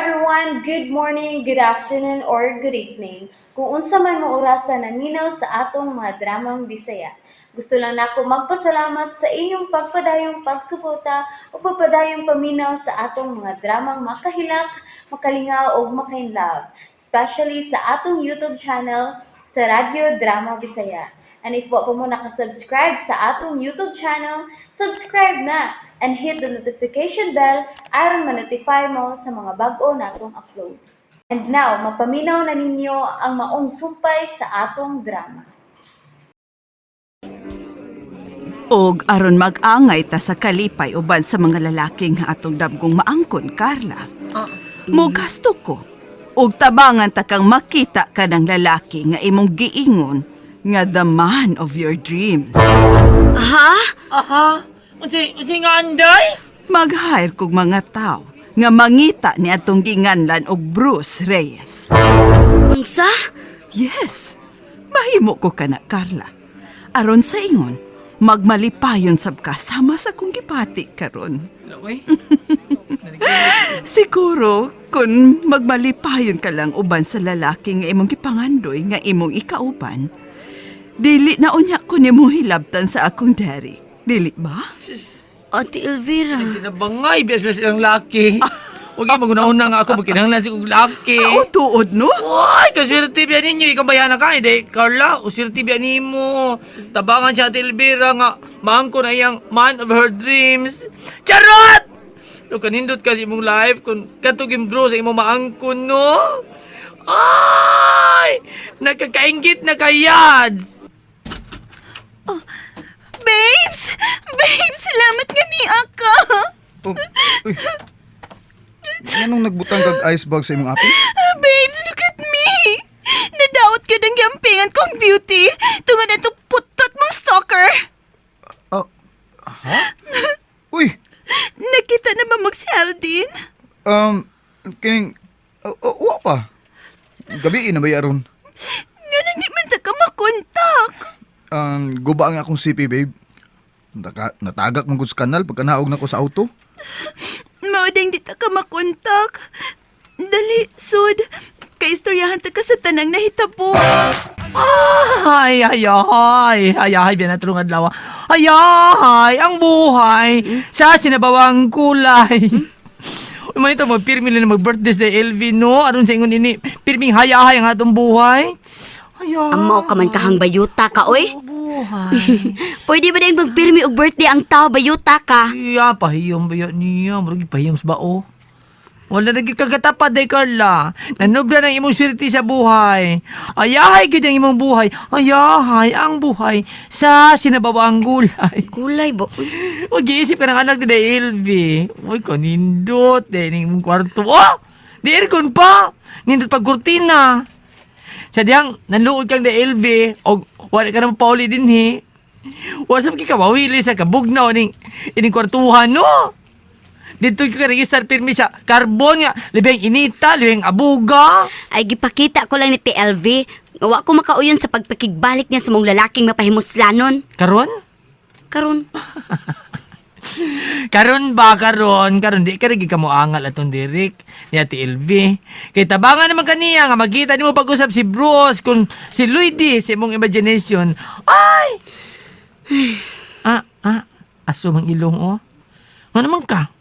Everyone! Good morning, good afternoon, or good evening. Kung unsa man mo orasa naminaw sa atong mga dramang Bisaya. Gusto lang nako magpasalamat sa inyong pagpadayong pagsuporta o pagpadayong paminaw sa atong mga dramang makahilak, makalingaw ug makainlove, especially sa atong YouTube channel sa Radyo Drama Bisaya. And if wa pa mo nakasubscribe sa atong YouTube channel, subscribe na and hit the notification bell aron ma-notify mo sa mga bag-o natong uploads. And now, mapaminaw na ninyo ang maong sumpay sa atong drama. Og aron mag-angay ta sa kalipay uban sa mga lalaki nga atong damgong maangkon, Carla. Mo gasto ko. Og tabangan ta kang makita ka ng lalaki nga imong giingon nga the man of your dreams. Ha? Aha! Unsay unsay nga anday? Mag-hire kog mga tao nga mangita ni atong ginganlan og Bruce Reyes. Unsa? Yes, mahimo ko kana, Carla. Aron sa ingon, magmalipayon sab ka sama sa kong gipati karon. Uy. Siguro, kung magmalipayon ka lang uban sa lalaki nga imong gipangandoy nga imong ikauban, dili na unya ko nimo hilabtan sa akong Derek. Dili ba? Sus, Ate Elvira. kinabangay biya sila silang laki. Huwag yung maguna-una nga ako, magkinahanglan si kong laki. Oo, tuod no? Uy, kaswerte biya ninyo, ikaw bayana ka, hindi, Carla, uswerte biya nimo. Tabangan siya Ate Elvira nga, maangko na iyang man of her dreams. Charot! To kanindot kasi imong life kung katuging bro sa imong maangkon, no? Ay! Nakakaingit na kayads! Babes! Babes, salamat nga niya ka! Oh, uy. Nganong nagbutang kag ice bag sa imong apil? Babes, look at me! Nadaot ka ng yampingan kong beauty tungod na putot mong stalker! Ah, ha? Uy, Nakita na ba mo si Aldin? Kining wa pa. Gabi na ba aron? Nga nang di man ta ka makontak. Guba ang akong CP, babe. Natagak man gud sa kanal pagka naog na ko sa auto. Mao ding di ta ka makontak. Dali, sud. Kaistoryahan ta ka sa tanang nahitabo. Ay, ay, ay, ay, ay, biya na tulong adlaw. Ay, ay, ang buhay sa sinabawang kulay. Uy, man ito, magpirmi na mag-birthday sa LV, no? Aron sa ingon ini, pirming hayahay ang atong buhay. Ay, ay. Amo ka man kahang bayuta ka, oy. Buhay. Pwede ba din magpirmi og birthday ang tao bayuta ka? Iya, pahiyom ba yun niya? Murag pahiyom sa bao. Wala na gyud kagatapad day, Carla. Nanubra ng imong swerte sa buhay. Ayahay gyud ang imong buhay. Ayahay ang buhay sa sinabawang gulay. Kulay ba? Uy. Huwag giisip ka ng anak ni LV. Uy, kanindot. Eh, ning imong kwarto. Oh! Di aircon pa! Nindot pag kurtina. Sa diyang, nanluod kang LV, o wala ka naman pauli din he. Wala sa ka mawili sa kabugnaw ning ining kwartuhan, no? Dito ka register pirmi sa carbon nga, libing inita, libing abuga. Ay gipakita ko lang ni TLV nga wa ko makauyon sa pagpakigbalik niya sa mong lalaking mapahimuslanon. Karon? Karon, Karon ba karon karon di ka rin ka moangal atong Derek ni Ate LV. Kay tabangan naman kaniya nga makita nimo pag-usap si Bruce kung si Luigi sa imong imagination. Ay! Ah, aso mang ilong oh. Nga naman ka?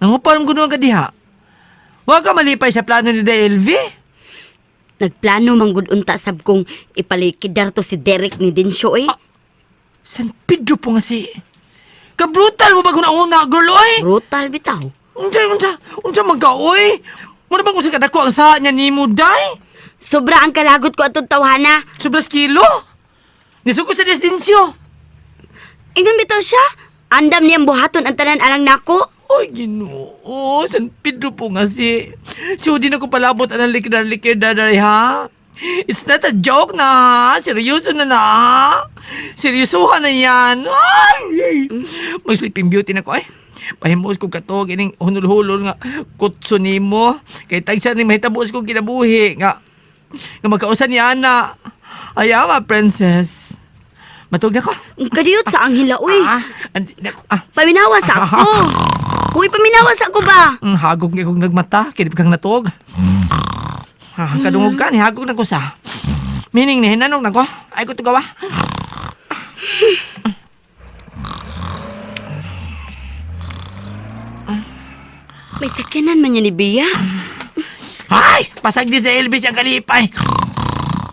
Nanguparon kuno ka diha. Wa ka malipay sa plano ni LV? Nagplano man gud unta sab kong ipalikidar to si Derek ni Dinsyo eh. San Pedro po nga si. Kabrutal mo ba kung una, girl, oy? Brutal bitaw. Unsa, unsa, unsa man ka, oy? Muna bang usa kadako ang sa niya nimo, day? Sobra ang kalagot ko atong tawhana. Sobras kilo? Nisugod sa destinsyo. Ingon bitaw siya. Andam niyang buhaton ang tanan alang nako. Oy, Ginoo, San Pedro po nga si. So, di na ko palabot ang likidar-likidar, ha? It's not a joke na, ha? Seryoso na na, ha? Seryosohan na yan. Ay, ay. Mag-sleeping beauty na ko, ay. Pahimuos ko katog, ining hunol-hulol nga kutso nimo. Kay tagsa ni mahitabo kong kinabuhi nga. Nga magkausa ni Ana. Ay, ama, princess. Matug na ko. Kadiyot sa anghila, uy. Ah, andi na ko. Ah. Paminawa sa ako. Uy, paminawa sa ako ba? Hagog nga kong nagmata, kinip kang natuog. Ha, kadungog ka, nihagog na ko sa. Meaning, nihinanong na ko. Ay ko tugawa. May sakyanan man niya ni Bia. Ay! Pasag di sa Elvis ang kalipay.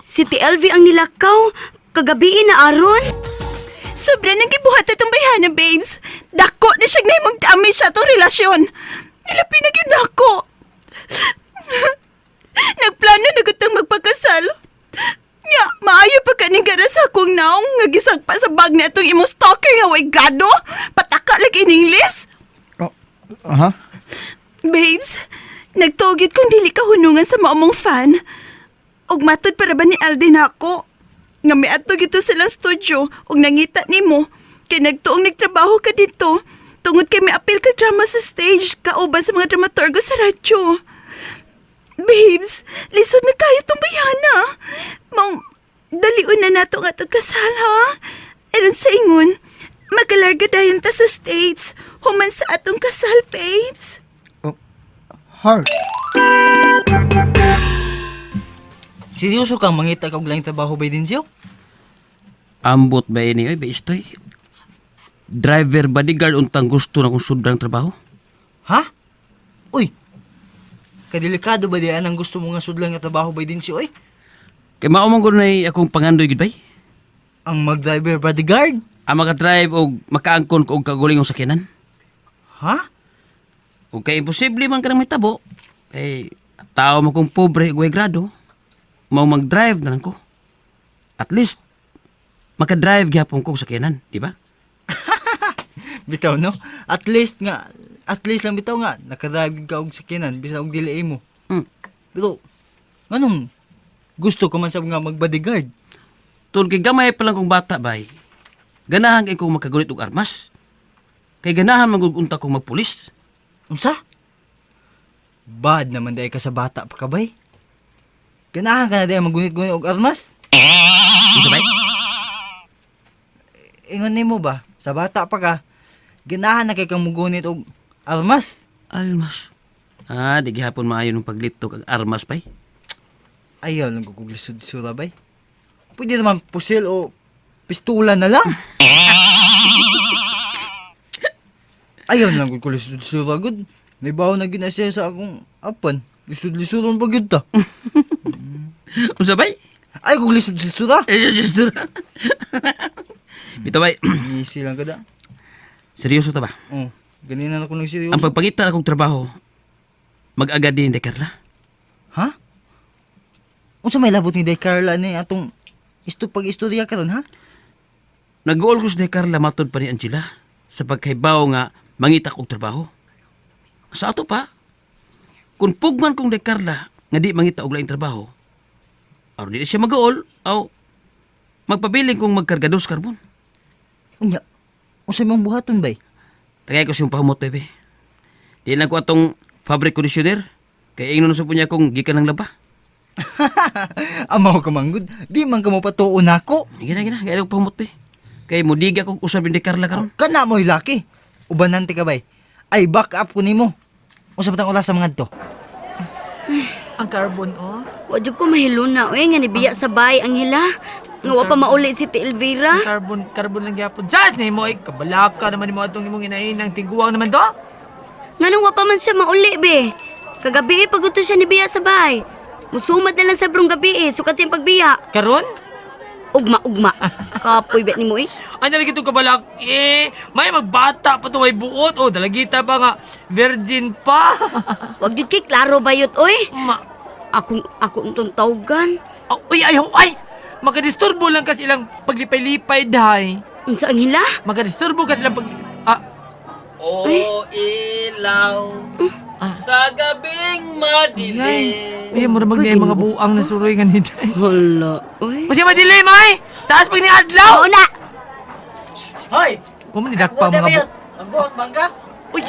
Si TLV ang nilakaw. Kagabi na aron. Sobra nang gibuhat itong bayhana, babes. Dako na siya nahimong damage sa atong relasyon. Nilapi na gyud nako. Nagplano na gud tang magpakasal. Nya, maayo pa kaning gara sa akong naong nga gisagpa sa bag na itong imong stalker nga way grado. Pataka lagi in English. Oh, aha. Babes, nagtugid kung dili ka hunungan sa maumong fan. Ug matod para ba ni Alden ako? Nga miadto gito silang studio ug nangita nimo kay nagtuong nagtrabaho ka dito tungod kay miapil ka drama sa stage kauban sa mga dramaturgo sa radyo. Babes, lisod na kayo tong bayana. Maong dalion na nato nga itong kasal, ha? Aron sa ingon, magalarga dayon ta sa States, human sa atong kasal, babes. Oh, heart. Seryoso kang mangita ka og laing trabaho ba din siyo? Ambot ba ini oy ba istoy? Driver bodyguard untang gusto na kong sudrang trabaho. Ha? Uy. Kadelikado ba diyan ang gusto mo nga sudlan nga trabaho ba din siyo oy? Kay mao man gud nay akong pangandoy gid bay. Ang mag-driver bodyguard? Ang maka-drive og makaangkon ko og kagulingong sakyanan. Ha? Ug kay imposible man kanang mahitabo. Kay tao man kong pobre ug way grado. Mao mag-drive na lang ko. At least maka-drive gyapon ko og sakyanan, di ba? Bitaw no? At least lang bitaw nga nakadrive ka og sakyanan bisan og dili imo. Pero nganong gusto ko man sa nga mag-bodyguard? Tungod kay gamay pa lang kong bata bay. Ganahan kay kong makagulit og armas. Kay ganahan man gud unta kong magpulis. Unsa? Bad naman dahil ka sa bata pa ka bay. Ganahan ka na dahil magunit-gunit og armas? Unsa bay? Ingon nimo ba, sa bata pa ka, ganahan na kay kang mugunit og armas. Almas. Ah, di gihapon maayo nung paglitok ang armas pay. Ayaw lang ko lisod sura bay. Pwede naman pusil o pistola na lang. Ayaw lang ko lisod sura gud. Naibaw na gyud na siya sa akong apan. Lisod-lisuron pa gyud ta. Unsa bay? Ay kung lisod sura. Eh, Bitaw bay. Ngisi lang kada. Seryoso ta ba? Oh, ganina na ko nagseryoso. Ang pagpangita akong trabaho, mag-agad din de Carla. Ha? Unsa may labot ni Day Carla ni atong isto pag-istorya karon ha? Nag-goal ko si de Carla matod pa ni Angela sa pagkaibaw nga mangita kog trabaho. Sa ato pa, kung pugman kong de Carla nga di mangita og laing trabaho, aron di na siya mag-goal, aw magpabiling kong magkargados karbon. Unya. Unsa imong buhaton bay? Tagay ko siyang pahumot, bebe. Di lang ko atong fabric conditioner. Kay ingnon sa po niya kung gikan ng laba. Amaw ka manggod. Di man ka mo patuon nako. Gina, gina. Kaya ko pahumot, be. Kay mudiga kong usab ni Carla karon. Kana mo'y laki. Ubanan ti ka bay. Ay back up ko nimo. Unsa batang oras sa mga to? Ang carbon, oh. Wa jud ko mahiluna oy nga nibiya sa bay ang hila. Nga wa pa mauli si Ti Elvira. Ang carbon, carbon lang gyapon. Just nimo ay kabalaka naman nimo atong imong inainang tiguang naman to. Nganong wa pa man siya mauli be. Kagabi eh, pagod siya nibiya sa bay. Musumad na lang sa brong gabi eh, sukat siyang pagbiya. Karon? Ugma, ugma. Kapoy bet nimo eh. Ay nalagi itong kabalak eh. May magbata pa to may buot. Oh, dalagita pa nga. Virgin pa. Wag jud kay klaro bayot oy. Ma Akong ako untong tawgan. oh, uy, ay, ay. Makadisturbo lang kasi ilang paglipay-lipay dahay. Unsa ang hila? Makadisturbo kasi ilang pag... Ah, O ilaw sa gabing ay. Ay, mura mag na yung mga buang na suroy nga nito. Hala, oy. Masya madili, may! Taas pag ni adlaw! Oo na. Hoy! Huwag mo nidakpa mga bu... Magbuot man ka? Uy!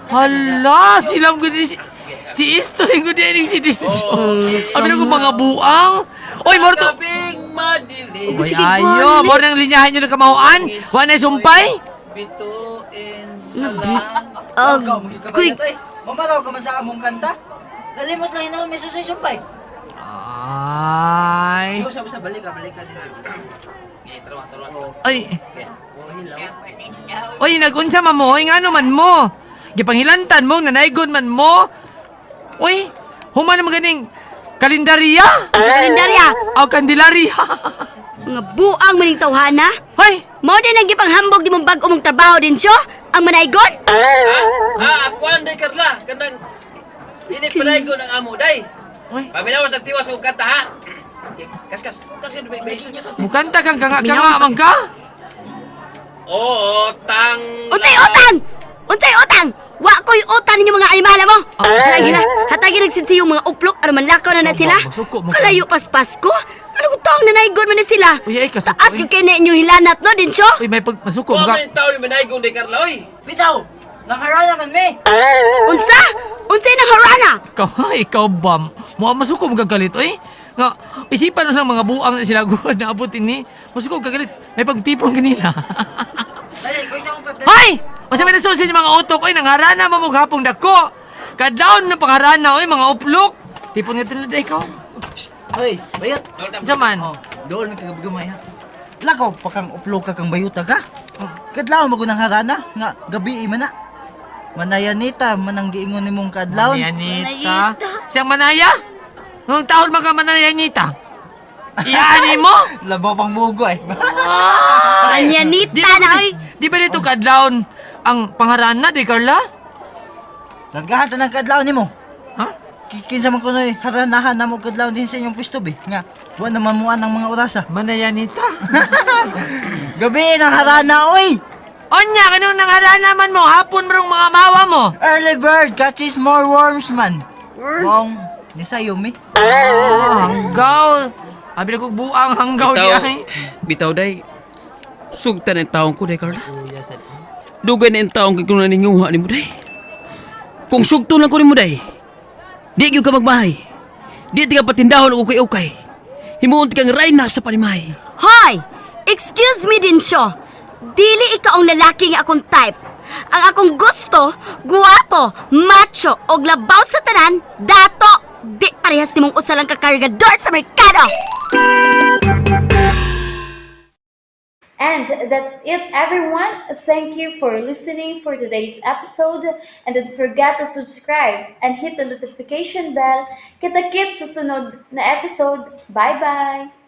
Hala! Silang gudi si... Si Isto yung gudi ni si Dinso. Abi na ko mga buang. Oy, moro to. Gabing madilim Uy, Sige, ayo, buwan. moro nang linyahan nyo ng kamauan. Wa na sumpay. bituin. Oh, kuy, Mamaraw ka man sa among kanta. Nalimot lang hinaon may susay sumpay. Ay. Ikaw sa balik ka, balik ka din. Ay. Oh, hilaw. Oy, nagunsa man mo, oy, ngano man mo? Gipanghilantan mo, nanaygon man mo. Oy, human naman ganing kalendarya. sa kalendarya. Aw, kandilarya. Mga buang maning tawhana. Hoy, Mao din ang gipanghambog di mong bag-o mong trabaho din siyo? Ang manaygon? Ha, akuan day Carla, kanang ini panaygon ang amo day. Uy. Paminawas nagtiwas og kanta ha. Kaskas, kaskas bay. mukanta kang kanga kanga man ka. Oo, tang. Unsay utang? Unsay utang? Wa ko'y utang ninyo mga animala mo. Halang hila, hatagi nagsinsi yung mga uplok aron manlakaw na na sila. Masuko mo ka. Kalayo pas Pasko. Ano ko taong nanaygon man na sila? Uy, ay, kasuko, Taas eh. ko kay na inyo hilanat no din siyo? Uy, may pag masuko Wa ka. man taon ni manaygon day Carla oy. Bitaw! Nangarana man me! Unsa? Unsay nang harana? Ikaw, ikaw bam. Mo masuko mo kagalit, oy. Nga, isipan na lang mga buang na sila gud na abutin ni. Masuko kagalit. May pagtipon kanila. Dali, kuy na akong patay. Hoy! Unsa may nasusin yung mga utok, oy, nangarana mo mong hapong dako. Kadlawon na pangarana, oy, mga uplok. Tipon nga tinala ikaw. Hoy, bayot. Unsa man? Oh, dool man kagabi gamay ha. Lakaw pa kang uplo ka kang bayuta ka. Kadlaw mo nang harana nga gabi man na. Manayanita manang giingon nimong kadlawon. Manayanita. Siyang manaya? Nung taon man ka manayanita? Iyaani mo? Labaw pang mugo eh. Ah! Manyanita Di ba, na oy. di ba dito kadlawon ang pangarana, di Carla? Naggahan ta ng kadlawon nimo. Ha? Kinsa man kunoy haranahan namo kadlawon din sa inyong pwesto be. Nga wa naman muan ang mga orasa. Manayanita. Gabi ng harana oy. Onya, kanong nangarana man mo, hapon marong mga mawa mo. Early bird catches more worms man. Bong, ni sayo mi. Ah, hanggaw. Abi na kong buang hanggaw di ay. Bitaw day. Sugtan ang taong ko day Carla. Dugay na ang taong kay kuno ninguha nimo day. Kung sugton lang ko nimo day. Di gyud ka magmahay. Di ti ka patindahon og ukay-ukay. Himuon ti kang rayna sa panimahay. Hoy! Excuse me din siyo. Dili ikaw ang lalaki nga akong type. Ang akong gusto, guwapo, macho, og labaw sa tanan, dato. Di parehas nimong usa lang ka kargador sa merkado. And that's it, everyone. Thank you for listening for today's episode. And don't forget to subscribe and hit the notification bell. Kita-kits sa sunod na episode. Bye-bye!